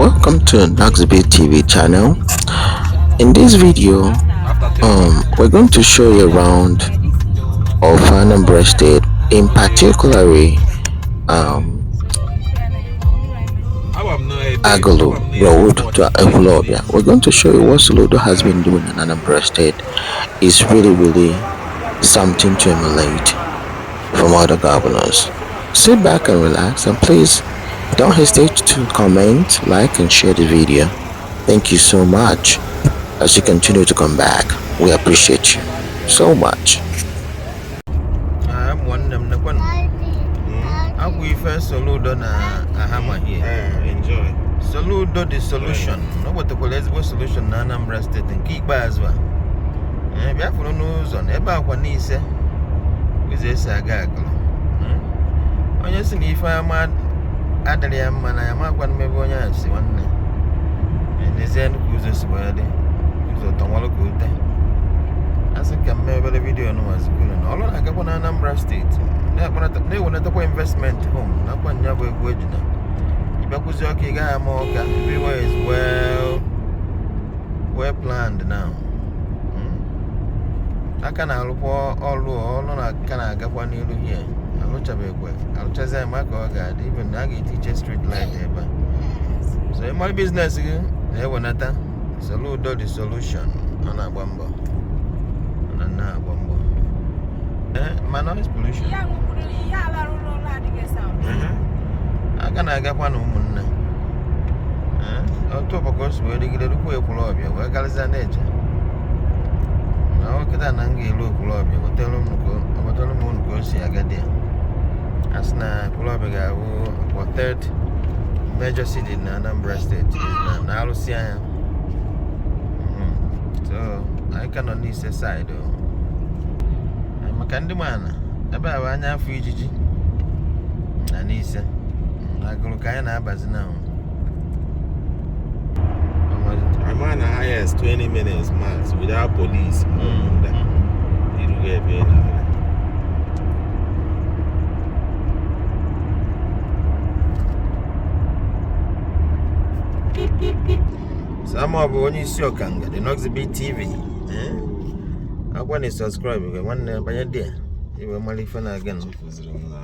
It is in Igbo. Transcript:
Welcome to Noxby TV channel. In this video, we're going to show you around of Anambra State, in particularly Agulu Road to Ekwulobia. We're going to show you what Soludo has been doing in Anambra State. It's really, really something to emulate from other governors. Sit back and relax, and please don't hesitate to comment, like, and share the video. Thank you so much as you continue to come back. We appreciate you so much. Ah, nwanne m, nekwanụ akwụ ife Soludo na ahama here. Enjoy. Soludo the solution. O wetakwara ezigbo solution na Anambra Steeti nke ikpeazụ a. Ee, bịa fụrụ n'ụzọ na ebe akwa n'ise ụzọ esi aga Agụlụ. Onye si na ife ama adịrị ya mma na ya makwa ebe onye a si, nwanne. Ee, n'ezie ka ụzọ si wee dị, ụzọ tọnwalụ ka ute. A sị ka m mee obere video nụwazikunu na ọrụ na-agakwa na Anambra Steeti, na-ewenatakwa investment home nakwa nya bụ egwu ejina ịbịakwụzi Ọka, ị gaghị ama Ọka. Everywhere is well well planned now. Aka na-arụkwa ọrụ, ọrụ na aka na-agakwa n'iru here. Alụchabekwe, alụchazi ya ma ka ọ ga-adị. Even na a ga-etiche street light ebe a, so ịmara business gị na-ewenata. Soludo the solution. Ọ na-agba mbọ, ọ na na-agba mbọ. Ee, ma noise pollution. Ihe ṅụkwuru ihe ala rụrụ ụlọ adịghị sound. Aka na-agakwa na ụmụnne. Ee, otu ọgbakọ si wee rigide rukwa Ekwulọbịa wee garịzịa na-eje na ọ kịta na m ga-elu Ekwulọbịa, wetara m unu ka o si aga dị ya. A sị na Ekwulọbịa ga-abụ ọkwa third major city na Anambra Steeti na arụsị anya. So anyị ka nọ n'ise side o. Maka ndị mana ebe a bụ anya afọ ijiji na n'ise Agụrụ ka anyị na-abazi na. I'm on the highest 20 minutes max without police. Irugo ebe ị na-aga. Sama bụ onye isi ọkanga, the Noxby TV. Eh? Akwa na subscribe gị, nwanne, banye dị ya iwe mara ife na-aga nụ. Chefuziri m na